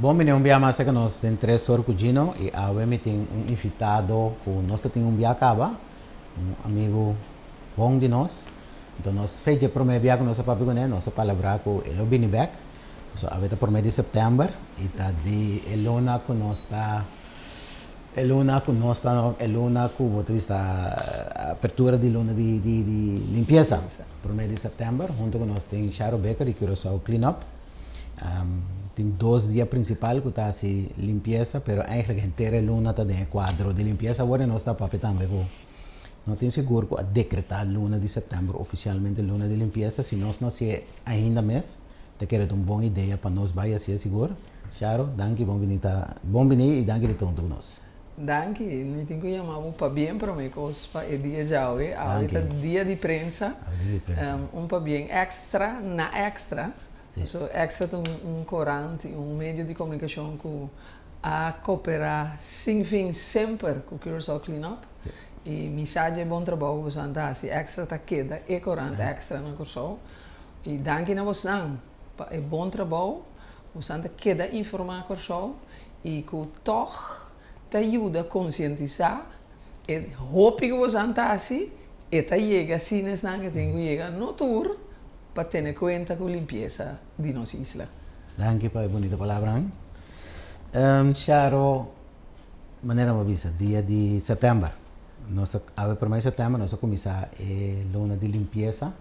Bon bini un bia mas ku nos den 3 Or ku Gino i awe mi tin un invitado ku nos tin un bia kaba, un amigu bon di nos. Anto nos fecha promé bia ku nos a papia kuné, nos a palabrá ku e lo bini bèk. So awe ta 1 di sèptèmber i ta di e luna ku nos ta e luna ku nos ta e luna ku bo ta apertura di luna di limpiesa. 1 di sèptèmber, huntu ku nos tin Sharo Becker di Curaçao Clean Up. Tin 2 dia prinsipal ku ta hasi limpiesa, pero eigenlijk henter luna ta den kuadro di limpiesa. Awor nos ta papia tambe ku no tin sigur ku a dekretá luna di sèptèmber ofisialmente luna di limpiesa. Si nos no hasié ainda mes, ta kere un bon idea pa nos bai hasié sigur. Sharo, danki, bon bini, bon bini i danki di ta huntu ku nos. Danki, mi tin ku yama un pabien promé kos pa e dia djawe. Awe ta dia di prensa. Un pabien extra na Extra. So Extra ta un korant, un medio di komunikashon ku a kooperá sin fin semper ku Curaçao Clean Up. I mi sa e bon trabou ku boso ta hasi. Extra ta keda e korant extra na Kòrsou. I danki na boso pa e bon trabou. Boso ta keda informá Kòrsou i ku toch ta yuda konsientisá e hopi ku boso ta hasi e ta yega asina esnan ku tin ku yega, no tur, pa tene kuenta ku limpiesa di nos isla. Danki pa e bunita palabra. Sharo, manera mi a bisa, dia di sèptèmber. Nos a 1 di sèptèmber nos a kuminsá e luna di limpiesa.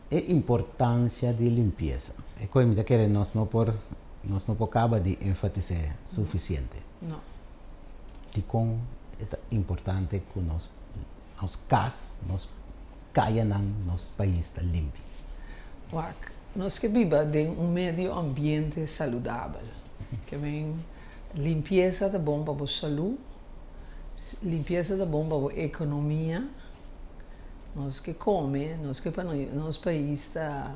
E importansia di limpiesa. E kos mi ta kere nos no por kaba di enfatisá sufisiente. No. I kon ta importante ku nos kas, nos kayanan, nos pais ta limpi. Wak, nos ke biba den un medio ambiente saludabel. Ke men limpiesa ta bon pa salú, limpiesa ta bon pa ekonomia. Nos ke kome, nos ke pa nos pais ta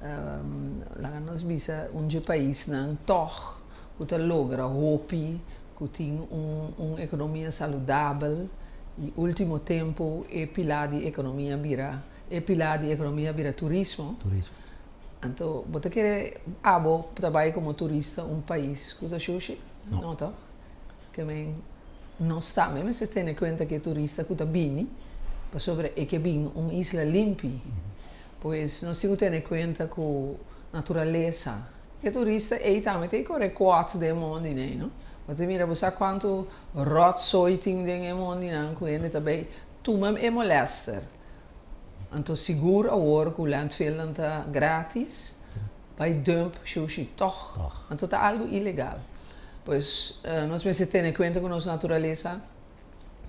laga nos bisa un paisnan toch ku ta logra hopi, ku tin un ekonomia saludabel i último tempu e pilar di ekonomia bira turismo. Turismo. Anto, bo ta kere abo traha komo turista un pais ku ta shushi? No. No, toch? Ke men nos tambe mester tene kuenta ku turista ku ta bini, pasobra e ke bin un isla limpi. Pues nos tin ku tene kuenta ku naturalesa. E turista ei tambe tin kore kuat den mondi nei, no? Bo ta mira, bo sa kuantu rotzooi tin den mondi nan ku hende tambe tuma e molester. Anto sigur awor ku landfill ta gratis, bai dump shushi toch. Toch. Anto ta algu ilegal. Pues nos mester tene kuenta ku nos naturalesa,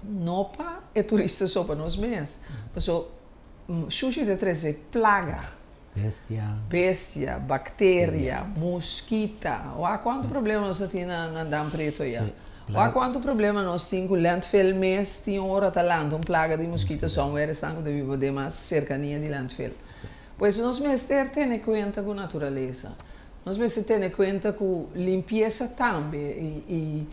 no pa e turista so, pa nos mes. So, shushi ta trese plaga. Bestia. Bestia, bakteria, muskita. Wak kuantu problema nos tin na Dam Pretu ya. Wak kuantu problema nos tin ku landfill mes, tin ora ta lanta un plaga di muskita somewhere esnan ku ta biba den mas serkania di landfill. Pues nos mester tene kuenta ku naturalesa. Nos mester tene kuenta ku limpiesa tambe i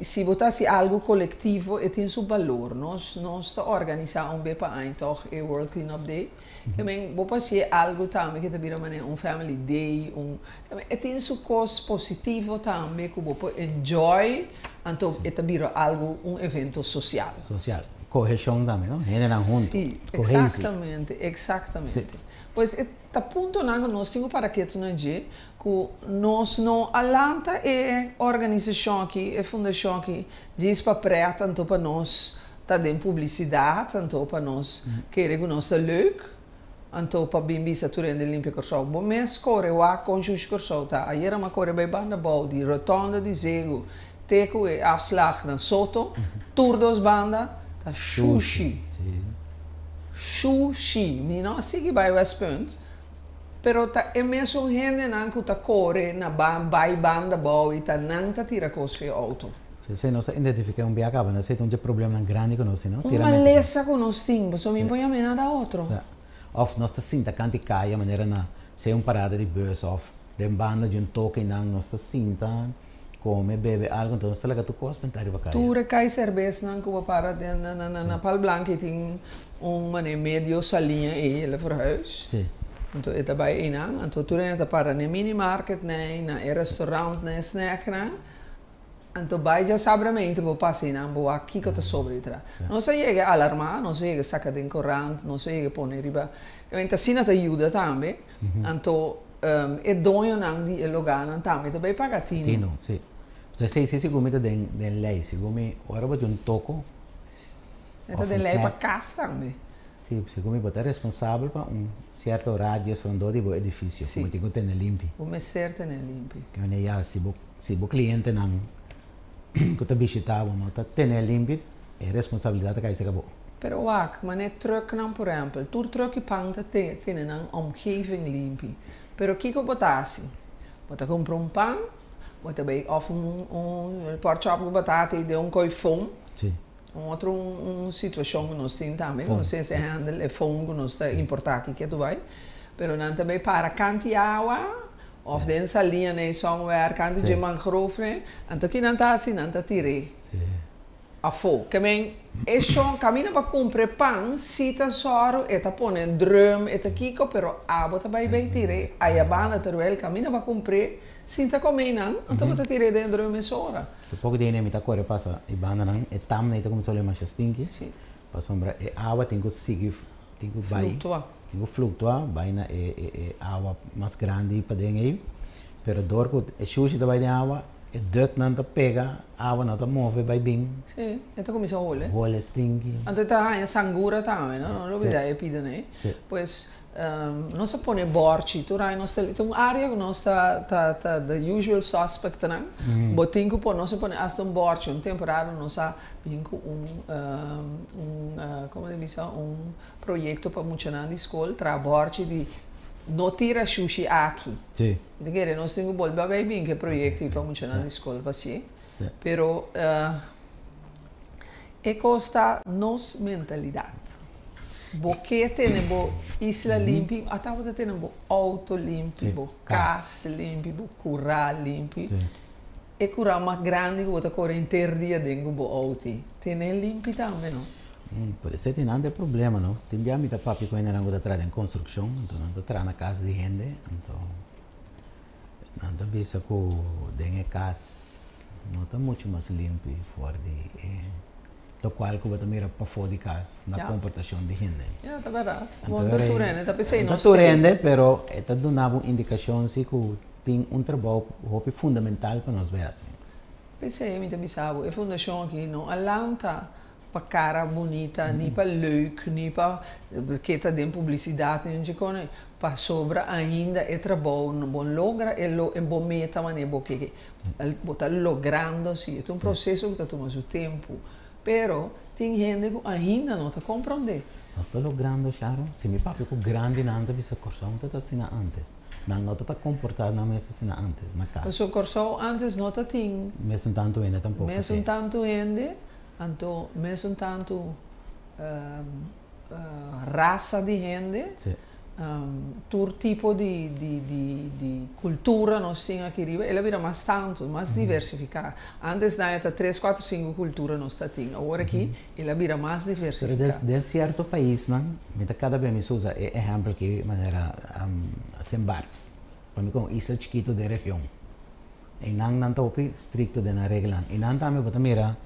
si bo ta hasi algu kolektivo e tin su balor. Nos ta organisá un be pa aña toch e World Clean Up Day. Ke men bo por hasi algu tambe ku ta bira manera un family day, un e tin su kos positivo tambe ku bo por enjoy, anto e ta bira algu, un evento sosial. Sosial. Koheshon tambe, no? Hendenan huntu. Sí, eksaktamente. Pues e ta puntonan ku nos tin ku para ketu na dje, ku nos no a lanta e organisashon aki, e fundashon aki, djis pa prèt, anto pa nos ta den publisidat, anto pa nos kere ku nos ta leuk, anto pa bin bisa tur hende limpia Kòrsou. Bo mes kore wak kon shushi Kòrsou ta. Ayera m'a kore bai banda bou di rotonde di Zegu, te ku e afslag na Soto, tur dos banda ta shushi. Shushi. Mi no a sigui bai Westpunt, pero ta e mesun hendenan ku ta kore na bai banda bou i ta nan ta tira kos for outo. Sí, nos a identifiká un biaha kaba, nos tin un problema grandi ku nos, no? Un malesa ku nos tin, so mi por yama nada otro. Of nos ta sinta kant'i kaya manera na sea un parada di bus of den banda di un toke nan nos ta sinta kome, bebe algu, anto nos ta laga tur kos bentá riba kaya. Tur e kai serbesnan ku bo para den na Pal Blanki tin un manera medio saliña ei, el a verhuis. Anto e ta bai einan, anto tur hende ta para n'e mini market nei, na e restaurant na e snack nan. Anto bai djasabramente bo pasa einan bo wak kiko ta sobra di tra. Nos a yega alarmá, nos a yega saka den korant, nos a yega pone riba, ta asina ta yuda tambe. Anto e doñonan di e loganan tambe ta bai paga tinu. Tinu, si. Esei si segun mi ta den den lei. Segun mi ora bo tin un toko E ta òf un den lei pa snack. kas tambe. Si, segun mi bo ta responsabel pa un sierto radius rondó di bo edifisio ku bo tin ku tene limpi. Bo mester tene limpi. Ke manera ya si bo si bo klientenan ku ta bishitá bo no ta tene limpi e responsabilidat ta kai serka bo. Pero wak, manera trucknan por ehempel, tur truck i pan ta tene nan omgeving limpi. Pero kiko bo ta hasi? Bo ta kumpra un pan, bo ta bai òf un un porkchop ku batata i den un koi fon. Si. Un otro un situashon ku nos tin tambe, ku nos tin ese handel, e fon ku nos ta importá aki ketu bai. Pero nan ta bai para kanti awa òf den salia nei somewhere kanti dje mangrove, anto ki nan ta hasi? Nan ta tir'é. Afó. Ke men e shon kaminda pa kumpra e pan, si ta sòru e ta pone drum, e ta kiko, pero abo ta bai bay tir'é aya banda terwel kaminda pa kumpr'é sin ta kom'é nan, anto bo ta tir'é den drum mesora. Tur poko di hende mi ta kore pasa e bandanan, e tamnan ta kuminsá olé masha stinki, pasobra e awa tin ku sigui, tin ku bai, tin ku fluktua bai na e e awa mas grandi paden ei, pero dor ku e shushi ta bai den awa, E ductnan ta pega, awa no ta move bai bin. Sí, e ta cuminsa hole. Hole stinky. Anto e ta haña sangura tambe, no? No lo bida e pida nei. Sí. Pues, nos a pone borchi, tur aña nos ta, ta un area cu nos ta, ta, ta the usual suspectnan. Bo tin cu pone, nos a pone hasta un borchi, un temporada nos a bin cu un, un, como ta bisa, un proyecto pa muchanan di scol traha borchi di no tira shushi aki. Sí. Mi ta kere nos tin ku bolbe a bai bin ku e proyekto ei pa muchanan di skol pa si. Pero e kos ta nos mentalidat. Bo ke tene bo isla limpi, ata bo ta tene bo outo limpi, bo kas limpi, bo kura limpi. E kura mas grandi ku bo ta kore henter dia den ku bo outo ei, tene limpi tambe no. Por esei tin nan e problema no. Tin bia mi ta papia ku hendenan ku ta traha den konstrukshon, anto nan ta traha na kas di hende, anto nan ta bisa ku den e kas no ta muchu mas limpi for di e lokual ku bo ta mira pafó di kas na komportashon di hende. Ya, ta bèrdat. Bo no ta tur hende ta p'esei No nos ta tur te. hende, pero e ta duna bo un indikashon si ku tin un trabou hopi fundamental pa nos bai hasi. P'esei mi ta bisa bo, e fundashon aki no a lanta pa cara bunita, ni pa leuk, ni pa ke ta den publicidad, ni un chicone, pasobra ainda e trabou no bo logra e lo e bo meta manera bo ke, bo ta logrando si, e ta un proceso cu ta tuma su tempo, pero tin hende cu ainda no ta comprende. Nos ta logrando, Sharon, si mi papia cu grandinan ta bisa Corsou no ta ta asina antes, nan no ta ta comporta nan mes asina antes na cas. Pasobra Corsou antes no ta tin. Mesun tanto hende tampoco. Mesun tanto hende. Anto mesun tantu rasa di hende, tur tipo di di cultura nos tin aki riba, el a bira mas tantu, mas diversifica. Antes nan e ta tres, cuatro, cinco cultura nos ta tin, awor aki el a bira mas diversifica. Pero den cierto paisnan, mi ta cada bes mi sa usa e ehempel aki manera Sint Barts, pa mi con un isla chikito den region. Einan nan ta hopi strikto den nan reglanan. Einan tambe bo ta mira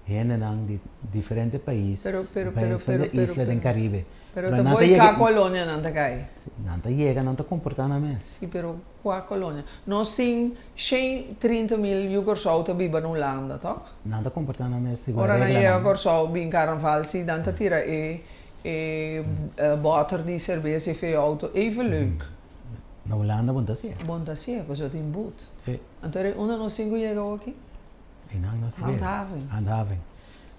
hendenan di diferente pais, Pero, pero, pero, diferente pero, isla den pero, Caribe. pero Pero ta nan ta boy yega, kua kolonia nan ta kai? nan ta yega, nan ta komportá nan mes. Sí, pero kua kolonia? Nos tin 130.000 yu Kòrsou ta biba na Hulanda, tòg? Nan ta komportá nan mes segun e Ora nan yega reglanan. Kòrsou bin karnaval, sí, nan ta tira e e bòter di serbes e fe outo, even leuk. Na Hulanda bon ta hasié. Bon ta hasié, pasobra tin but. Sí. Anto ora unda nos tin ku yega awoki? Einan nos tin ku yega. Handhaving. Handhaving.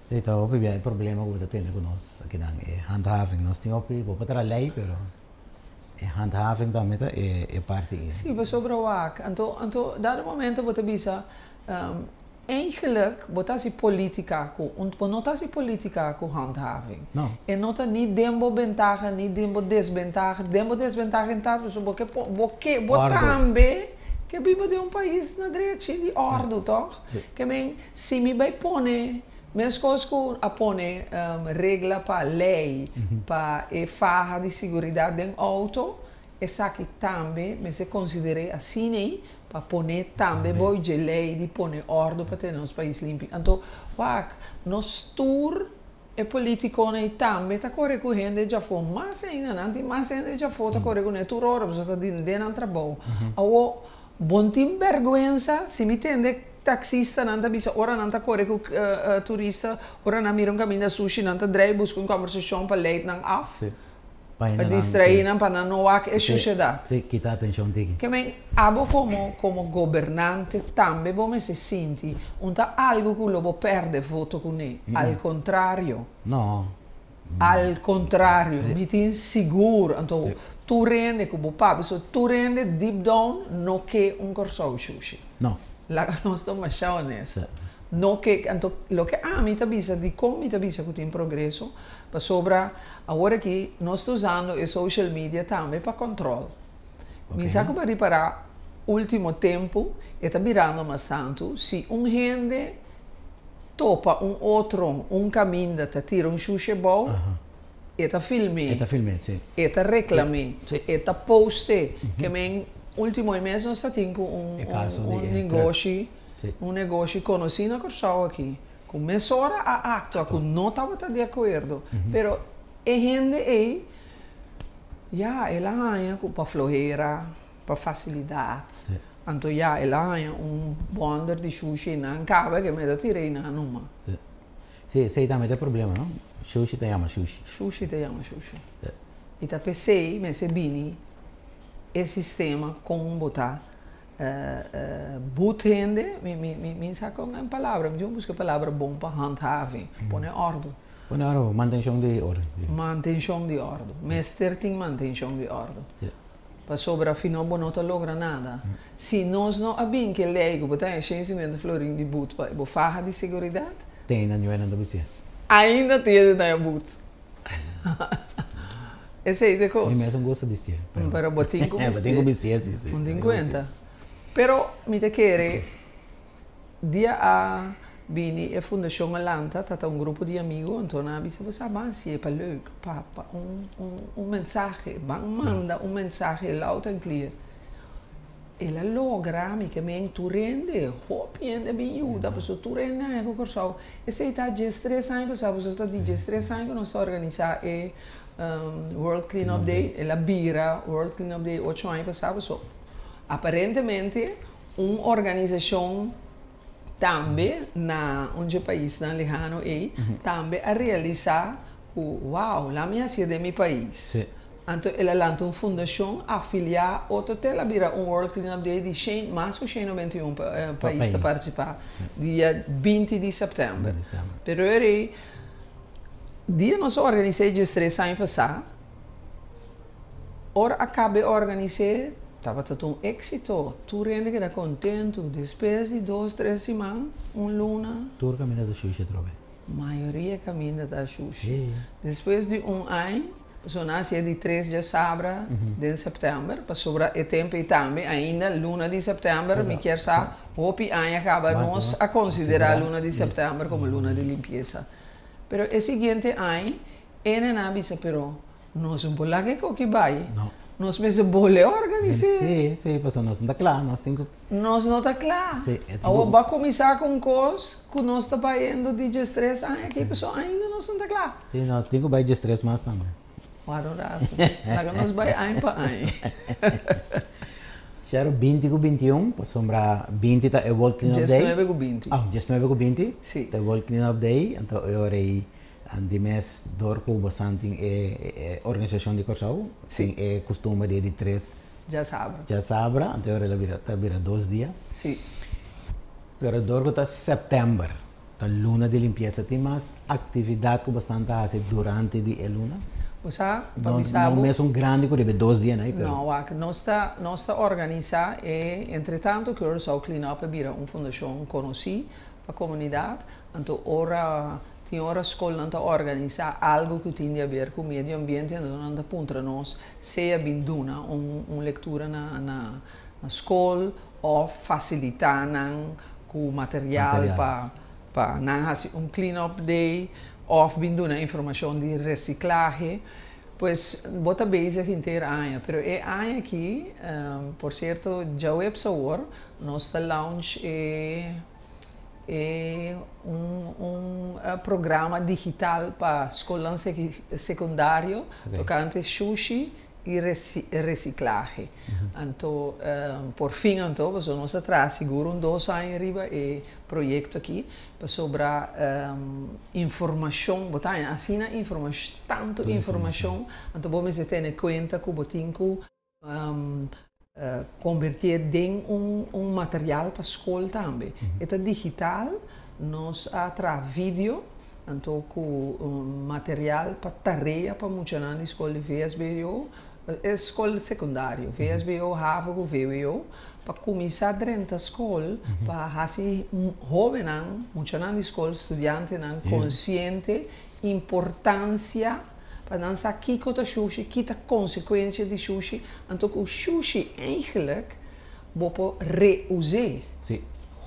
Sí, ta hopi bia e problema ku bo ta tene ku nos akinan, e handhaving. Nos tin hopi, bo por traha lei, pero e handhaving tambe ta e parti ei. Sí, pasobra wak. Anto, anto dado momento bo ta bisa, Eigenlijk bo ta hasi politica cu un bo no ta hasi politica cu handhaving. No. E no ta ni den bo bentaha ni den bo desbentaha. Den bo desbentaha en ta pasobra bo ke po bo ke bo Ordo. tambe ke biba den un pais na drechi di ordo toch? Ke men si mi bay pone mescos cu a pone regla pa ley pa e faha di siguridad den auto. Esaki tambe mester konsider'é asina pa pone tambe bou dje lei di pone òrdu pa tene nos pais limpi. Anto, wak, nos tur e politikonan ei tambe ta kore ku hende djafó. Mas ainda, nan tin mas hende djafó ta kore kuné tur ora pasobra ta den nan trabou. Awor, bo no tin bèrgwensa? Si mi tende taksistanan ta bisa ora nan ta kore ku turista, ora nan mira un kaminda sushi nan ta drei buska un kòmbersashon pa leit nan af. Pa Pa hendenan distraí sí. nan pa nan no wak e Sí, shushedat. sí, kita atenshon tiki. Ke men, abo komo komo gobernante tambe bo mester sinti un ta algu ku lo bo pèrdè voto kuné. Al kontrario. No. Al kontrario. Sí. Mi tin sigur, anto Sí. tur hende ku bo papia, so tur hende deep down no ke un Kòrsou shushi. No. Laga nos ta masha honesto. Sí. No ke, anto loke ami ta bisa, dikon mi ta bisa ku tin progreso, Pasobra awor aki nos ta usando e social media tambe pa control. Mi sa cu bo a ripara ultimo tempo e ta birando mas tanto si un hende topa un otro un caminda ta tira un shushe bou e ta film'e, e ta reclam'e, e ta post'e. Ke men ultimo e mes nos ta tin cu un negoshi un negoshi conoci na Corsou aki. Ku mesora a aktua ku no tabata di akuerdo, pero e hende ei ya el a haña ku pa flohera, pa fasilidat, anto ya el a haña un bònder di shushi i nan kaba ke mester tira ei nan numa. Sí, esei tambe ta e problema, no? Shushi ta yama shushi. Shushi ta yama shushi. I ta p'esei mester bini e sistema kon bo ta But hende, mi mi mi mi sa kon e palabra, mi tin ku buska e palabra bon pa handhaving, pone òrdu. Pone òrdu, mantenshon di òrdu. Mantenshon di òrdu, mester tin mantenshon di òrdu. Sí. Pasobra afino bo no ta logra nada. Si nos no a bin ku e lei ku bo ta haña 150 florin di but pa bo faha di seguridat. Te ainda ñuenan ta bistia. Ainda te hende ta haña but. Esei ta e kos. Mi mes un gusta bistié. Pero bo tin ku bistié. Bo tin ku bistié, si, si. Un tin kuenta. Pero mi ta kere dia a bini e fundashon a lanta ta un grupo di amigu anto nan a bisa bo sa ban hasié pa leuk pa pa un un mensahe ban manda un mensahe loud and clear. El a logra mi ke men tur hende, hopi hende a bin yuda pasobra tur hende a haña ku Kòrsou. Esei ta diestres aña pasá pasobra ta di diestres aña ku nos ta organisá e World Clean Up Day. El a bira World Clean Up Day ocho aña pasá pasobra aparentemente un organisashon tambe na un dje paisnan lehano ei tambe a realisá ku wow, la mi hasié den mi pais. Anto el a lanta un fundashon afiliá otro te el a bira un World Clean Up Day di shen mas ku 191 pais ta partisipá dia 20 di sèptèmber. Pero eri dia nos a organis'é diestres aña pasá, ora a kaba e organis'é tabata ta un éksito, tur hende keda kontentu. Despues di dos tres siman, un luna. Tur kaminda ta shushi atrobe. Mayoria kaminda ta shushi. Despues di un aña. Pasobra nan hasié di tres djasabra den sèptèmber, pasobra e tempu ei tambe ainda luna di sèptèmber, mi kier sa hopi aña kaba nos a konsiderá luna di sèptèmber komo luna di limpiesa. Pero e siguiente aña e nan a bisa pero nos no por laga e koki bai, nos mester bolbe organis'é. Sí, sí, pasobra nos no ta kla, nos tin ku. Nos no ta kla. Sí, e tin ku. Awor bo a kuminsá ku un kos ku nos ta bayendo di diestres aña aki, pasobra ainda nos no ta kla. Sí, no, tin ku bai diestres mas tambe. Wak un ratu. Laga nos bai aña pa aña. Shero 20 ku 21, pasobra 20 ta e World Clean Up Day. 19 ku 20. Oh, 19 ku 20. Sí. Ta e World Clean Up Day, anto e ora ei di mes dor ku bosan tin e organisashon di Kòrsou, tin e kustumber di e di tres. Djasabra. Djasabra, anto e ora el a bira, ta bira dos dia. Sí. Pero dor ku ta sèptèmber. Ta luna di limpiesa. Tin mas actividad cu bosnan ta haci durante di e luna? Bo sa, pa bisa bo. No mesun grandi cu riba e dos dianan ei, pero. No, wak, nos ta, nos ta organisa e, entretanto Curaçao Clean Up a bira un fundacion conoci pa comunidad, anto ora, tin ora scolnan ta organisa algo cu tin di haber cu medio ambiente, anto nan ta puntra nos sea bin duna un, un lectura na, na, na scol of facilita nan ku material pa pa nan hasi un clean up day òf bin duna informashon di resiklahe. Pues bo ta bezig henter aña, pero e aña aki, por cierto, djaweps awor nos ta launch e e un un programa digital pa scolnan secundario tocante shushi y reciclahe. Anto por fin anto, pasobra nos a traha sigur un dos aña riba e proyecto aki, pasobra informacion, bo ta haña asina tanto informacion, anto bo mester tene cuenta cu bo tin cu convertié den un material pa scol tambe. E ta digital, nos a traha video anto cu material pa tarea pa muchanan di scol di VSBO, e scol secundario, VSBO, havo cu VWO, pa cuminsa drenta scol pa haci hobennan, muchanan di scol, studiantenan consciente importancia pa nan sa kico ta shushi, ki ta consecuencia di shushi, anto cu shushi eigenlijk bo por reus'é.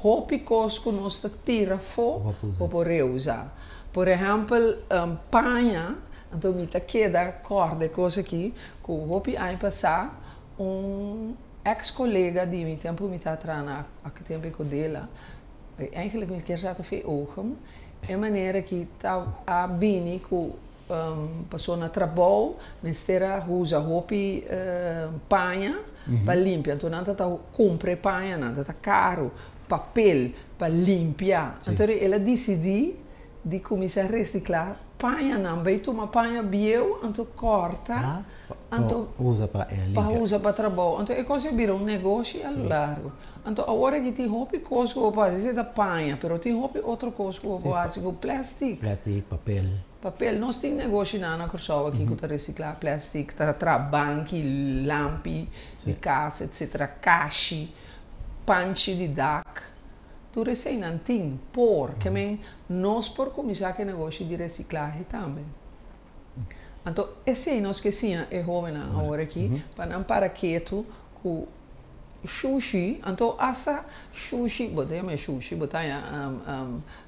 Hopi cos cu nos ta tira afó bo por reusa. Por ehempel, paña, anto mi ta keda corda e cos aki, cu hopi aña pasá un ex colega di mi tempo mi ta traha na aki tempo e Codela, eigenlijk mi kier sa ta VOGM, e manera ki ta a bini cu pasobra na trabou mester a usa hopi paña pa limpia. Anto nan ta ta cumpra e pañanan, ta ta caro, papel pa limpia. Anto el a dicidi di cuminsa recicla pañanan, bay tuma paña bieu anto corta anto pa usa pa trabou. Anto e cos a bira un negoshi a lo largo. Anto awor aki tin hopi cos cu bo por haci, esey ta paña, pero tin hopi otro cos cu bo por haci cu plastic. Plastic, papel. Papel. Nos tin negoshinan na Kòrsou aki ku ta resiklá plèstik, ta traha banki, lampi di kas, etsetera, kashi, panchi di dak. Tur eseinan tin por. Ke men nos por kuminsá ku e negoshi di resiklahe tambe. Anto esei nos ke siña e hóbennan awor aki pa nan para ketu ku shushi, anto asta shushi, bo ta yama e shushi, bo ta haña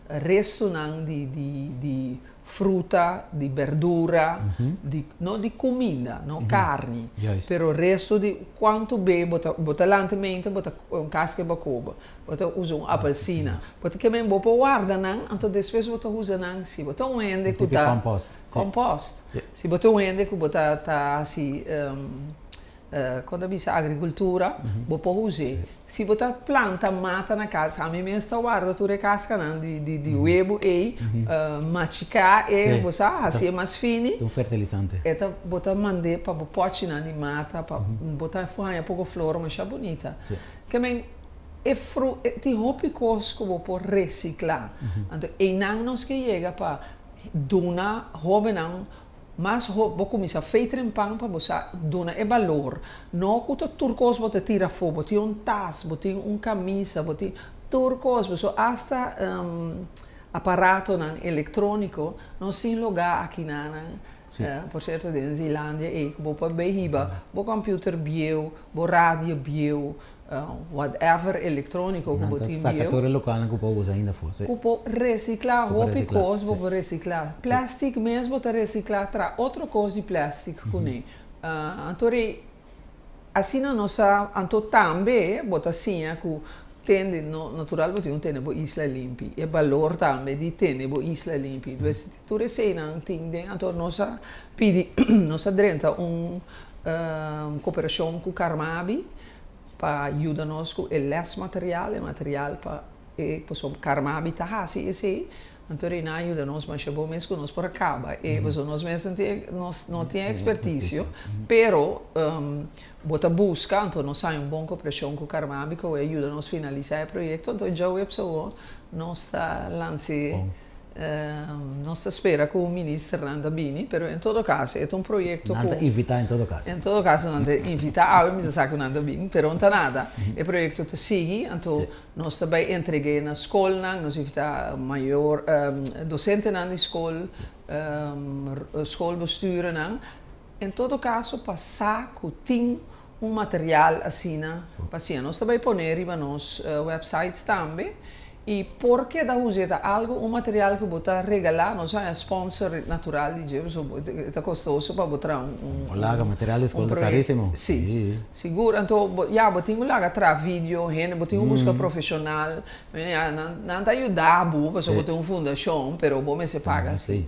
restonan di di di fruta, di berdura, di no di kuminda, no karni, pero resto di kuantu be bo ta bo ta lanta meinta bo ta un kaska bakoba, bo ta usa un apelsina, bo ta keme bo por warda nan, anto despues bo ta usa nan si bo ta un hende ku ta kompost, si bo ta un hende ku bo ta ta hasi Kon ta bisa agrikultura, bo por us'é. Si bo ta planta mata na kas, ami mes ta warda tur e kaskanan di webu ei, machiká e, bo sa, hasié mas fini. Ta un fertilisante. E ta, bo ta mand'é pa bo pòchinan di mata, pa bo ta haña poko flor masha bunita. Ke men, e fru, tin hopi kos ku bo por resiklá. Anto einan nos ke yega pa duna hóbennan Mas ho bo cuminsa feiter en pan pa bo sa duna e balor. No cu ta tur cos bo ta tira afo. Bo tin un tas, bo tin un camisa, bo tin tur cos. Pasobra hasta aparatonan electronico no sin loga aki nan. Por cierto den Zeelandia ey cu bo por bay hiba bo computer bieu, bo radio bieu, Whatever electronico cu bo tin bieu. Nan ta saca tur e localnan cu por usa ainda afo, si. Cu por recicla hopi cos bo por recicla. Plastic mes bo ta recicla tra otro cos di plastic cune. Anto rei asina nos a anto tambe bo ta siña cu tende no natural bo tin cu tene bo isla limpi. E balor tambe di tene bo isla limpi. Pues tur eseinan tin den anto nos a pidi nos a drenta un cooperacion cu Carmabi. pa yuda nos ku e lesmaterial, e material pa e pasobra Carmabi ta hasi esei, anto Reina a yuda nos masha bon mes ku nos por a kaba e pasobra nos mes no tin nos no tin ekspertisio, pero bo ta buska, anto nos haña un bon koperashon ku Carmabi ku a yuda nos finalisá e proyekto, anto djaweps awor nos ta lans'é. Nos ta spera cu ministernan ta bini, pero en todo caso e ta un proyecto cu. Nan ta invita en todo caso. En todo caso nan ta invita, awe mi ta sa cu nan ta bini, pero no ta nada. E proyecto ta sigui, anto nos ta bay entreg'e na scolnan, nos invita mayor, docentenan di scol, schoolbesturennan, en todo caso pa sa cu tin un material asina pa siña. Nos ta bay pone riba nos website tambe. I por keda usa ta algo, un material ku bo ta regalá, nos a sponsor natural di dje, so ta kostoso pa bo ta un Laga, material di skol un ta proyekto. karísimo. Si. Sigur, anto, ya, bo tin ku laga traha video, hende, bo tin ku buska profeshonal, ya, nan ta yuda bo, pasobra bo tin un fundashon, pero bo mester paga si.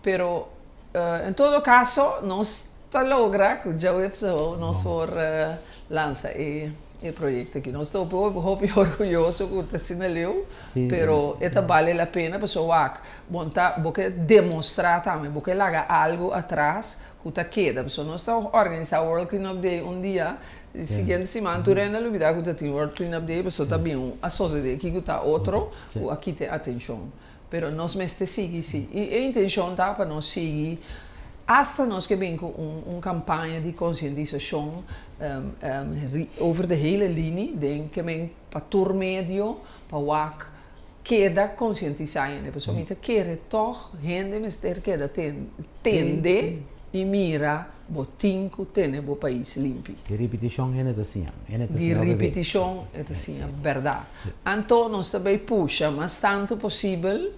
Pero, en todo kaso, nos ta logra ku djaweps nos por lansa e proyekto aki. Nos ta hopi, hopi orguyoso ku ta asina leu, pero e ta bale la pena, pasobra wak, bo ta, bo ke demostrá tambe, bo ke laga algu atras ku ta keda. Pasobra nos ta organisá World Clean Up Day un dia, siguiente siman tur hende a lubidá ku ta tin World Clean Up Day, pasobra ta bin un a sosodé kiko ta otro ku a kita e atenshon. Pero nos mester sigui si. I e intenshon ta pa nos sigui asta nos ke bin ku un kampaña di konsientisashon over de hele linie den ke men pa tur medio pa wak keda konsientisá hende. Pasobra mi ta kere tòg hende mester keda tende i mira bo tin ku tene bo pais limpi. Di ripitishon hende ta siña. Hende ta Di siña hopi bes. Ripitishon e ta siña, bèrdat. Anto nos ta bay pusha mas tantu posibel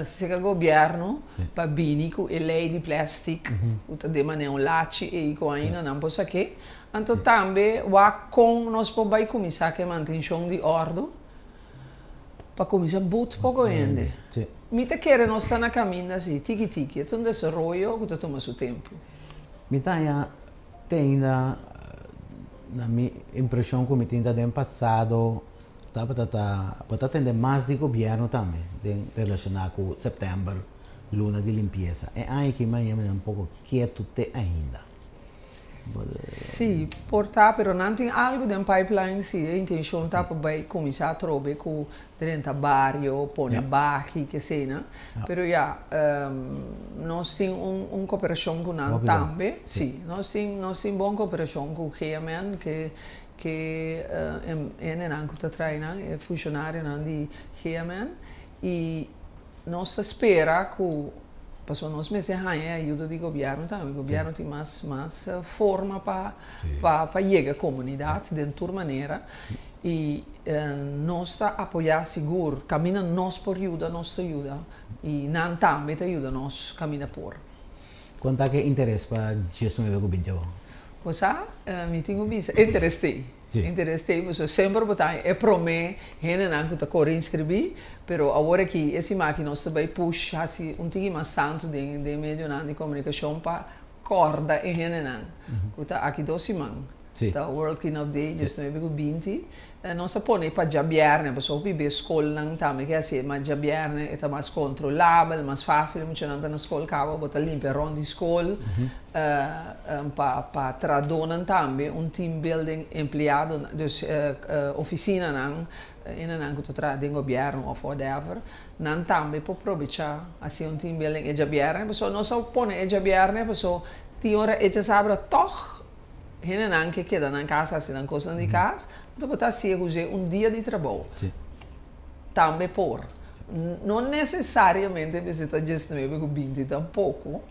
serka gobièrnu pa bini ku e lei di plèstik ku ta den manera un lachi ei ku ainda nan por sak'é. Anto tambe wak kon nos por bay kuminsá ku e mantenshon di òrdu pa kuminsá but poko hende. Mi ta kere nos ta na kaminda si, tiki tiki. E ta un desaroyo ku ta tuma su tempu. Mi ta haña Te ainda na mi impresion cu mi tin ta den pasado tabata ta bo ta tende mas di gobierno tambe den relaciona cu september luna di limpieza. E aña aki mi a yama un poco ketu te ainda. Sí, por ta, pero nan tin algo den pipeline, sí, e intencion ta pa bay cuminsa atrobe cu Drenta bario, pone baki, keseinan. Pero ya, nos tin un koperashon ku nan tambe. Sí, nos tin nos tin bon koperashon ku GMN, ke ke hendenan ku ta traha nan, e funshonarionan di GMN. I nos ta spera ku, pasobra nos mester haña e ayuda di gobièrnu tambe. Gobièrnu tin mas mas forma pa pa yega komunidat den tur manera. I nos ta apoyá sigur. Kaminda nos por yuda, nos ta yuda. I nan tambe ta yuda nos kaminda por. Kon ta ke interes pa 19 ku 20 awor? Bo sa, mi tin ku bisa, interes t'ei. Interes t'ei pasobra semper bo ta e promé hendenan ku ta kore inskribí, pero awor aki e siman aki nos ta bai push hasi un tiki mas tantu den den medionan di komunikashon pa kòrda e hendenan ku ta aki dos siman. Ta World Clean Up Day, 19 ku 20. Nos a pone pa djabièrnè, pasobra hopi bes skolnan tambe ke hasié, ma djabièrnè e ta mas kontrolabel, mas fásil, e muchanan ta na skol kaba, bo ta limpia rònt di skol. Pa pa trahadónan tambe un team building, empleadonan, dus ofisinanan, hendenan ku ta traha den gobièrnu òf whatever, nan tambe por probechá hasi un team building e djabièrnè, pasobra nos a pone e djabièrnè pasobra tin ora e djasabra tòg. Hendenan ke keda nan kas hasi nan kosnan di kas, anto bo ta hasié hus'é un dia di trabou. Tambe por. No nesesariamente mester ta 19 ku 20 tampoko.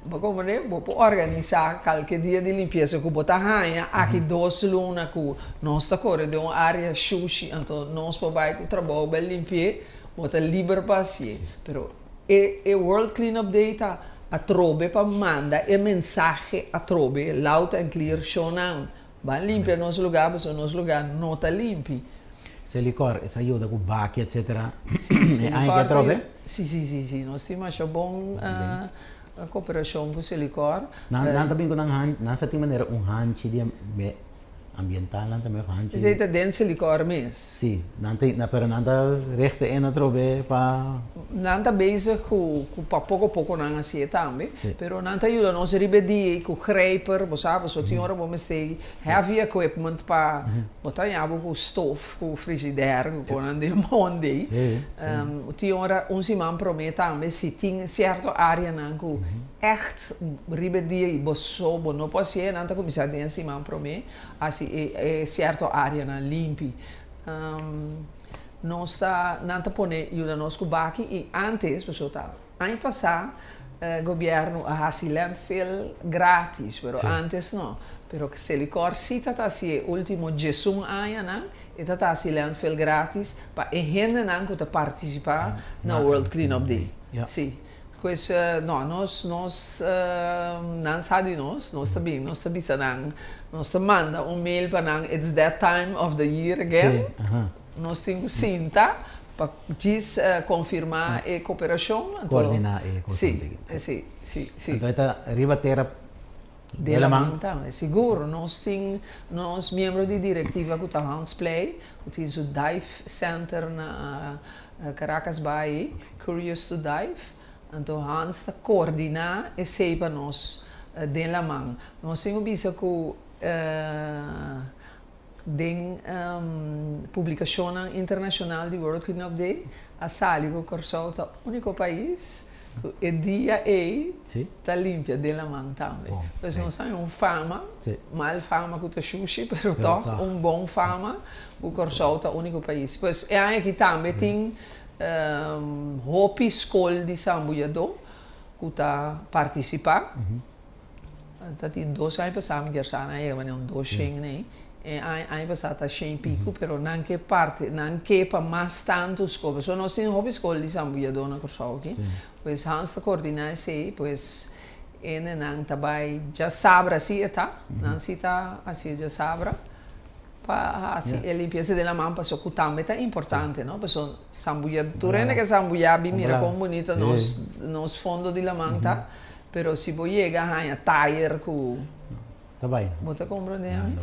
Bo komprendé? Bo por organisá kalke dia di limpiesa ku bo ta haña aki dos luna ku nos ta kore den un área shushi, anto nos por bai ku trabou bai limpi'é, bo ta liber pa hasié. Pero E e World Clean Up Day ta atrobe pa manda e mensahe atrobe loud and clear shownan ban limpia nos lugar pasobra nos lugar no ta limpi. Selikor esa yuda ku baki etcetera Si, e aña Selikor ki atrobe? Si si si si nos tin masha bon koperashon ku Selikor. Nan ta bin ku nan han nan sa tin manera un hanchi di Ambiental nan tambe of hanchi. Esey ta den Selikor mes. Si, nan ta, pero nan ta richt e atrobe pa. Nan ta bezig cu cu pa poco poco nan hacié tambe, Si. pero nan ta yuda nos riba e dia y cu grijper, bo sa, pasobra tin ora bo mester heavy equipment pa bo ta haña bo cu stof, cu frigidaire, cu conan den mondi. Si, si. Tin ora un siman prome tambe si tin cierto areanan cu Ègt riba e dia i bo so bo no por hasié, nan ta kuminsá den e siman promé hasi e sierto áreanan limpi. Nos ta, nan ta pone yuda nos ku baki i ántes, pasobra ta aña pasá, Gobierno a haci landfill gratis, pero antes no. Pero Selikor si ta ta haci e ultimo 11 añanan, e ta ta haci landfill gratis pa e hendenan cu ta participa na World Cleanup Day. Si. Pues no, nos, nan sa di nos, nos ta bin, nos ta bisa nan, nos ta manda un mail pa nan, "It's that time of the year again." Nos tin cu sinta pa djis confirma e cooperacion. Anto, Coordina e cos. Si. Anto ta riba tera de laman. Laman tambe. Sigur, nos tin nos miembro di directiva cu ta Hans Play, cu tin su dive center na Caracas Bay, Curious to Dive. Anto Hans ta coordina esey pa nos den laman. Nos tin bisa cu den publicacion internacional di World Cleanup Day, a sali cu Corsou ta unico pais cu e dia ei ta limpia den laman tambe. Pues nos tin un fama, mal fama cu ta sushi, pero toch un bon fama cu Corsou ta unico pais. Pues e aña aki tambe tin hopi scol di sambuyador cu ta participa. Ta tin 2 aña pasa mi kier yega un 200 nee. E aña pasa ta 100 pico, pero nan ke parti, nan ke pa mas tanto scol. So nos tin hopi scol di sambuyador na Corsou aki. Pues Hans ta coordina esey, pues ene nan tabay diasabra si eta, nan si ta asina diasabra pa asina e limpieza di laman, paso cu tambe ta importante, no? Paso sambuya, tur hende ke sambuya bin mira con bunita nos fondo di laman ta, pero si bo yega haña tire cu Ta bay. Bo ta comprende? Ja, no.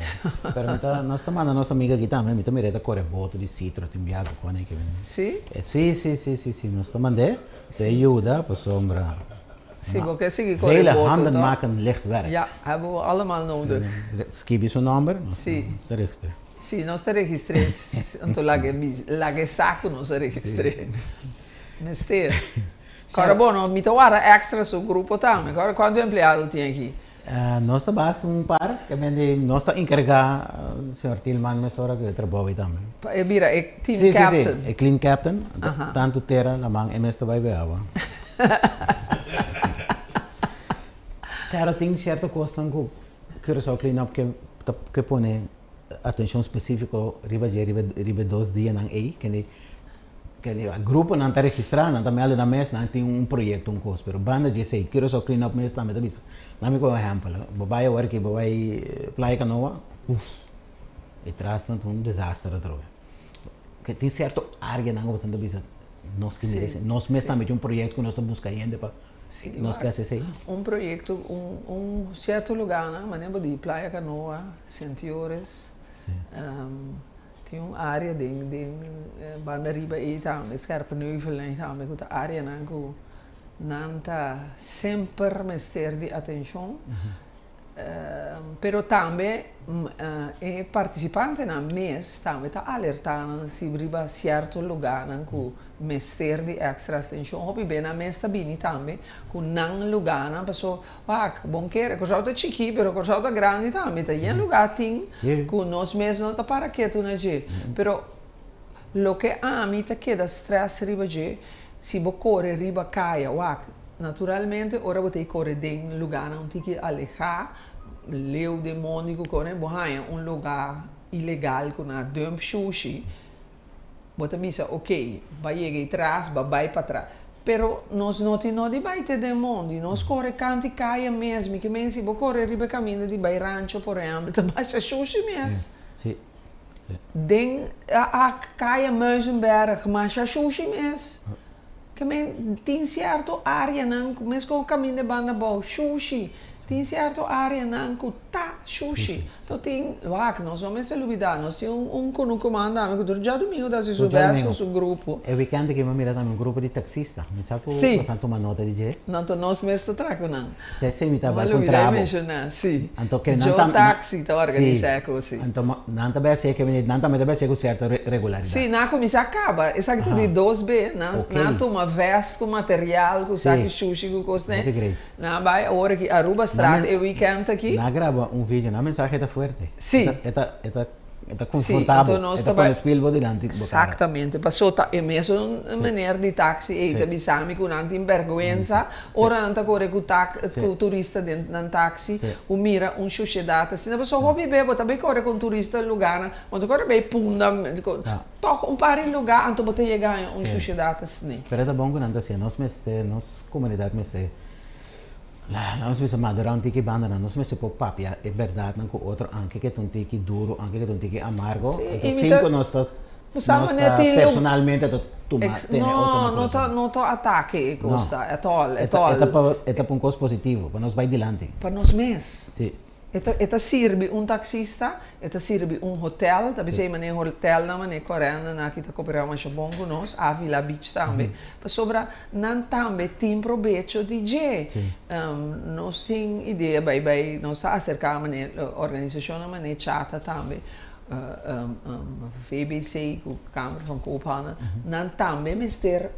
Pero mi ta, nos ta manda nos amiga aki tambe, mi ta mira ta core boto di citro, tin biaha con e que ven. Si? Si, nos ta mand'e, te yuda, pasobra. Si, porque sigui core Vele boto, handen toch? maken licht werk. Ja, hebben we allemaal nodig. Skibi su nomber, nos ta registra. Si, nos ta registra, anto lage saco nos ta registra. Mester. Awor, bon, mi ta warda Extra su grupo tambe. Awor, cuanto empleado tin aki? Nos ta basta un par, ke men nos ta encarga señor Tilman mesora cu trabou tambe. Mira, e team captain. Si, e clean captain, tanto tera, laman, e mes ta bay be awa. Claro, tin cierto cos cu Curaçao Clean Up ke pone atencion specifico riba dje riba 2 dia nan ei, ke grupo nan ta registra, nan ta meld na mes, nan tin un proyecto, un cos, pero banda di esey, Curaçao Clean Up mes tambe ta bisa. Laat mi un ehempel, bo bay awor aki, bo bay Playa Canoa, uf, e tras nan un desaster atrobe. Ke tin cierto area nan ku ta bisa, nos ke mira, nos mes tambe tin un proyecto cu nos ta busca hende pa nos ke haci. Un proyecto, un cierto lugar, no? Manera di Playa Canoa, Sentiores, tin un area den banda riba ey tambe, Scherpenheuvel ey tambe, cu ta area nan cu nan ta semper mester di atencion. Pero tambe e participante nan mes tambe ta alerta nan si riba cierto lugar nan cu mester di extra atencion. Hopi be nan mes ta bini tambe cu nan lugar nan paso wak bon kere Corsou ta chiki, pero Corsou ta grandi tambe, ta yen lugar tin cu nos mes no ta para ketu na dje. Pero loke ami ta keda stress riba dje, si bo core riba caya, wak, naturalmente ora bo ta core den lugar nan tiki aleha, leu di mondi cu core, bo haña un lugar ilegal cu nan a dump sushi, bo ta bisa, ok, bay yega atras, ba bay pa atras. Pero nos no tin no di bay te den mondi, nos core cant'i caya mes, mi ke men si bo core riba caminda di bay Rancho, por ehempel, ta masha sushi mes. Den a caya Muizenberg, masha sushi mes. Ke men tin cierto area nan, mes cu caminda banda bou, sushi. Tin cierto area nan cu ta sushi. Anto tin, wak, nos no mester lubida, nos tin un kunuku man tambe, cu tur diadomingo ta haci su best cu su grupo. E weekend aki mi a mira tambe un grupo di taxista. Mi sa cu boso tuma nota di dje. No, anto nos mes ta traha cu nan. Te esey mi ta Ma bay lubida contra bo. Menciona, si. Anto ke nan Joe tam Taxi ta organisa cu si. Anto nan ta bay haci ke nan tambe ta bay haci cu cierto regularidad. Si, nan a cuminsa caba. Esaki ta di 2B. Nan nan tuma vest cu material, cu saki sushi cu cos ne. Hopi great. Nan bay awor aki Aruba Straat e weekend aki. Nan a graba un video, nan mensahe ta fuerte. E ta E ta konfortabel, e ta pone spil bo dilanti bo kara. Exactamente, paso ta e mesun meneer di taxi ei ta bisa mi ku nan tin berguensa ora nan ta kore ku ku turista den nan taxi ku mira un shushedat asina. Paso hopi be bo ta bay kore ku un turista lugarnan, bo ta kore bay Punda, tòg un par di lugá anto bo ta yega haña un shushedat asina. Pero e ta bon ku nan ta hasié, nos mester, nos komunidat mester. Nos mester madurá un tiki bandanan, nos mester por papia e bèrdatnan ku otro anke ke ta un tiki duru, anke ke ta un tiki amargo. Anto sin ku nos ta nos ta personalmente ta tuma tene otro na kurason. No, no ta atake e kos ta, at all, at all. E ta pa e ta pa un kos positivo, pa nos bai dilanti. Pa nos mes. Si. E ta e ta sirbi un taxista, e ta sirbi un hotel, ta bisa e manera hotelnan manera Corendon aki ta cooperá masha bon cu nos, Avila Beach tambe, pasobra nan tambe tin probecho di dje. Nos tin idea bai bai nos ta acerca manera organisacionnan manera Chata tambe, VBC cu Kamer van Koophandel, nan tambe mester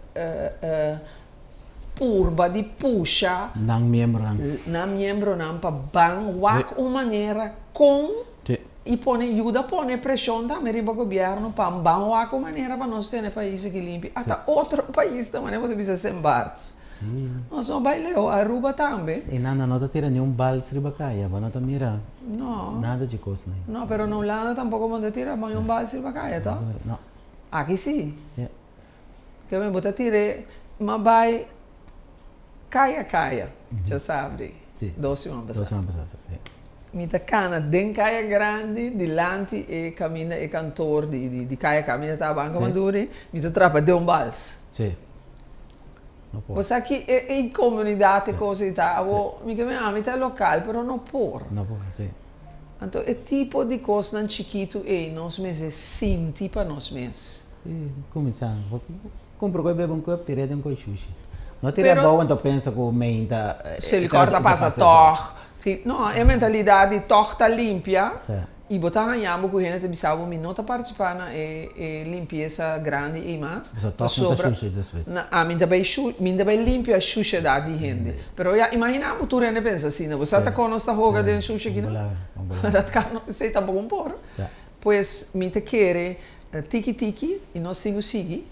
purba di pusha Nan miembronan. nan miembronan pa ban wak un manera kon i pone yuda pone preshon tambe riba gobièrnu pa ban wak un manera pa nos tene pais aki limpi. Ata otro pais ta manera bo ta bisa Sint Barts. Nos no bai leu, Aruba tambe. I nan no ta tira ni un bals riba kaya, bo no ta mira No. nada dje kosnan. No, pero na Hulanda tampoko bo no ta tira ni un bals riba kaya, to? No. Aki si. Ke bo ta tir'é ma bai kaya kaya djasabri dos siman pasá. Mi ta kana den kaya grandi dilanti e kaminda e kantor di kaya kaya mi ta taba Banco Maduri mi ta trapa den un bals. Bo sa ki e inkomunidat e kos ei ta awor mi ke mi ami ta lokal pero no por. Anto e tipo di kosnan chikitu ei nos mester sinti pa nos mes. Sí, kuminsá. Kumpra ku e bebe un kòp, tir'é den koi shushi. No tir'é abou anto pensa ku meinta Silikòr ta pasa tòg. Sí, no, e mentalidat di tòg ta limpia i bo ta haña bo ku hende ta bisa bo mi no ta partisipá na e e limpiesa grandi ei mas. Pasobra tòg no ta shushi despues. Na, ami ta bai shu, mi ta bai limpia shushedat di hende. Pero ya, imaginá bo tur hende pensa asina. Bo sa ta kon nos ta hoga den shushi aki no? Dat kan no, esei tampoko un por. Pues mi ta kere Tiki tiki i nos tin ku sigui,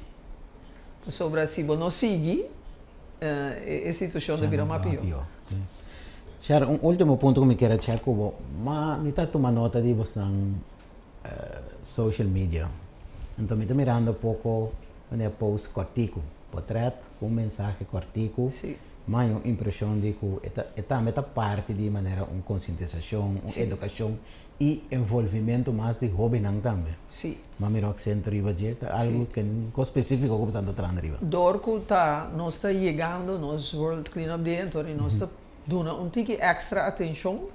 pasobra si bo no sigui e situashon ta bira mas pió. Shar, un último punto ku mi kier a chèk ku bo, ma mi ta tuma nota di bosnan social media, anto mi ta mirando poko manera post kòrtiku, potrèt ku un mensahe kòrtiku, mi haña un impreshon di ku e tambe ta parti di manera un konsientisashon, un edukashon I envolvimento mas di hobennan tambe. Sí. Ma mira aksento riba dje ta algu ke kos spesifiko ku boso ta trahando riba. Dor ku ta nos ta yegando nos World Clean Up Day anto di nos ta duna un tiki èkstra atenshon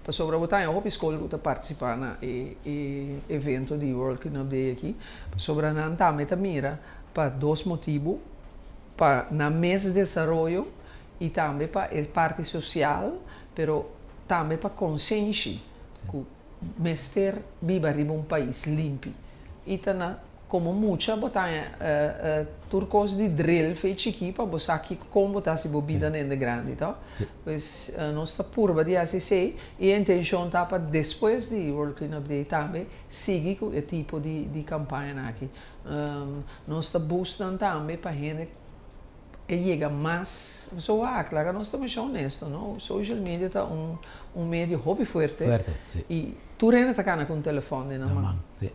pasobra bo ta haña hopi skol ku ta partisipá na e e evento di World Clean Up Day aki pasobra nan tambe ta mira pa dos motibu pa nan mes desaroyo i tambe pa e parti sosial pero tambe pa konsenshi ku mester biba riba un pais limpi. I ta na komo mucha bo ta haña tur kos di dril fe chikí pa bo sa kiko kon bo ta hasi bo bida na hende grandi to. Pues nos ta purba di hasi esei i e intenshon ta pa despues di World Clean Up Day tambe sigui ku e tipo di kampañanan aki. Nos ta busnan tambe pa hende e yega mas so wak laga nos ta masha honesto no social media ta un un medio hopi fuerte Fuerte, si. y tur hende ta cana cu un telefon den nan man si.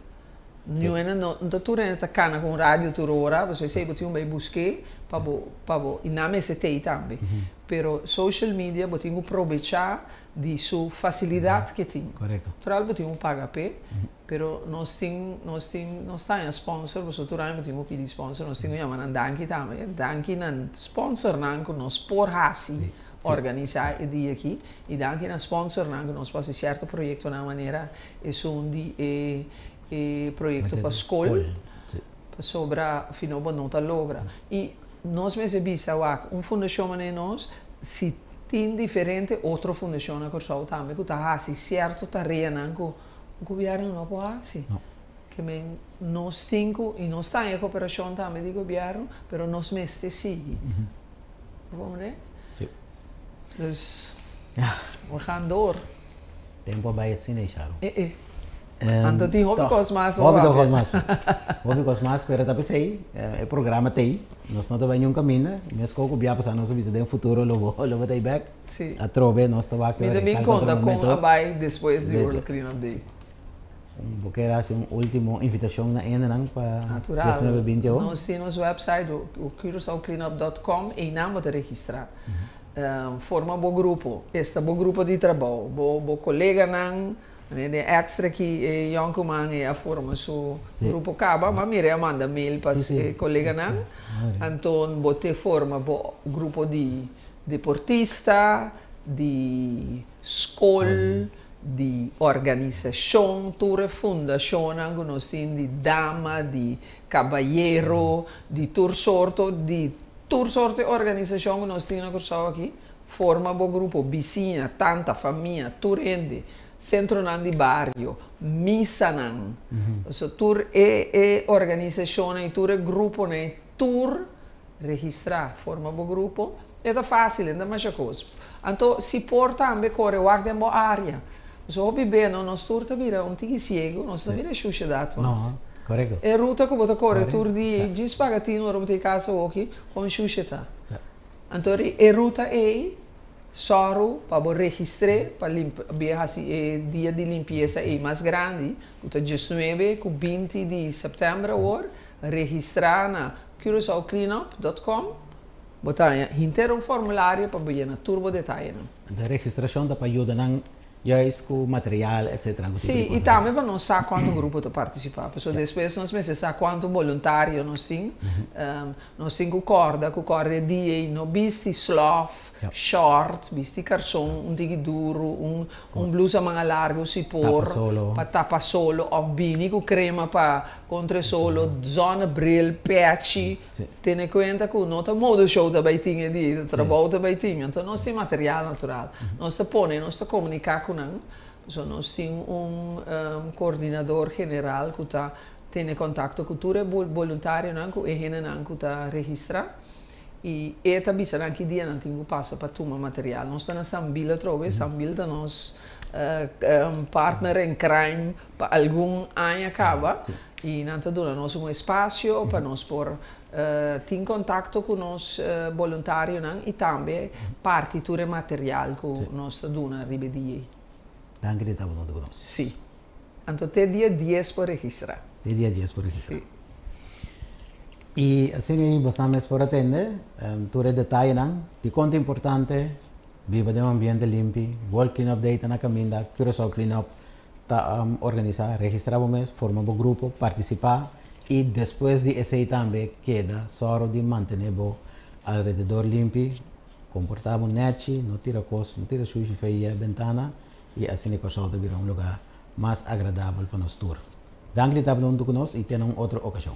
Niun hende no no ta tur hende ta cana cu un radio tur ora pasobra esey bo tin un bay buske pa bo pa bo y nan mester tey tambe pero social media bo tin cu probecha di su facilidad ke tin Correcto. Natural bo tin cu paga p'e Pero nos tin, nos tin, nos ta haña sponsor, pasobra tur aña bo tin ku pidi sponsor, nos tin ku yama nan danki tambe. Danki na sponsornan ku nos por hasi, organisá e dia aki. I danki na sponsornan ku nos por hasi sierto proyektonan manera esun di e e proyekto pa skol, pasobra fino bo no ta logra. I nos mester bisa wak, un fundashon manera nos, si tin diferente otro fundashon na Kòrsou tambe ku ta hasi sierto tareanan ku Gobierno no por haci. No. Ke men nos tin cu, y nos ta en cooperacion tambe di gobierno, pero nos mester sigui. Bo comprende? Si. Dus, we gaan door. Tempo a bay asina, Sharon. Eh eh. Anto tin hopi kos mas. Hopi kos mas. Hopi kos mas, pero ta p'esei e programa t'ei. Nos no ta bai niun kaminda. Mes koko bia pasá nos a bisa den futuro lo bo lo bo ta ei bèk. Sí. Atrobe nos ta wak Mi ta bin konta kon a bai despues di World Clean Up Day. Bo kier hasi un ultimo invitashon na hendenan pa Natural. 19 20 o? Nos tin nos website curaçaocleanup dot com einan bo ta registrá. Forma bo grupo, esta bo grupo di trabou, bo bo koleganan. Den extra ki e yonkuman ei a forma su grupo kaba, ma mira e a manda mail pa e koleganan. Anto bo te forma bo grupo di deportista, di skol, di organisashon, tur e fundashonnan ku nos tin di dama, di kabayero, di tur sorto, di tur sorto e organisashon ku nos tin na Kòrsou aki. Forma bo grupo, bisiña, tanta, famia, tur hende, sentronan di bario, misanan. So tur e e organisashonnan i tur e gruponan i tur registrá. Forma bo grupo. E ta fásil, e no ta masha kos. Anto si por tambe kore wak den bo área. Pasobra hopi be no, nos tur ta bira un tiki siegu, nos no mira e shushedat mas. E ruta ku bo ta kore tur dia, djis paga tinu ora bo ta e kas awoki, kon shushe ta. Anto e ruta ei sòru pa bo registr'é pa bia hasi e dia di limpiesa ei mas grandi, ku ta diesnuebe ku 20 di sèptèmber awor. Registrá na curaçaocleanup dòt kòm. Bo ta haña henter un formulario pa bo yena tur bo detayenan. Anto e registrashon ta pa yuda nan Juist ku material etcetera ku tipo Sí, di i kosnan. tambe pa nos sa kuantu grupo ta partisipá, pasobra despues nos mester sa kuantu boluntario nos tin. Nos tin ku kòrda ku kòrda e dia ei no bisti slòf, shòrt, bisti karson un tiki duru, un un blusa manga largu si por, Tapa solo. pa tapa solo òf bini ku krema pa kontra e solo, zonnebril, pèchi. Tene kuenta ku no ta mode show ta bai tin e dia, ta trabou ta bai tin. Anto nos tin material natural. Nos ta pone, nos ta komuniká ku nan. Pasobra nos tin un koordinador general ku ta tene kontakto ku tur e boluntarionan, ku e hendenan ku ta registrá. I e ta bisa nan ki dia nan tin ku pasa pa tuma material. Nos ta na Sambil atrobe. Sambil ta nos partner in crime pa algun aña kaba. I nan ta duna nos un espasio pa nos por tin kontakto ku nos boluntarionan i tambe parti tur e material ku nos ta duna riba e dia ei. Danki di ta huntu ku nos. Sí. Anto te dia dies por registrá. Te dia dies por registrá. Sí. I asina ei boso mes por atende tur e detayenan di kon ta importante biba den un ambiente limpi, World Clean Up Day ta na kaminda, Curaçao Clean Up Ta organisá, registrá bo mes, forma bo grupo, partisipá i despues di esei tambe keda sòru di mantené bo alrededor limpi, komportá bo nèchi, no tira kos, no tira shushi fei e bentana i asina e Kòrsou ta bira un lugá mas agradabel pa nos tur. Danki di tabata huntu ku nos i te na un otro okashon.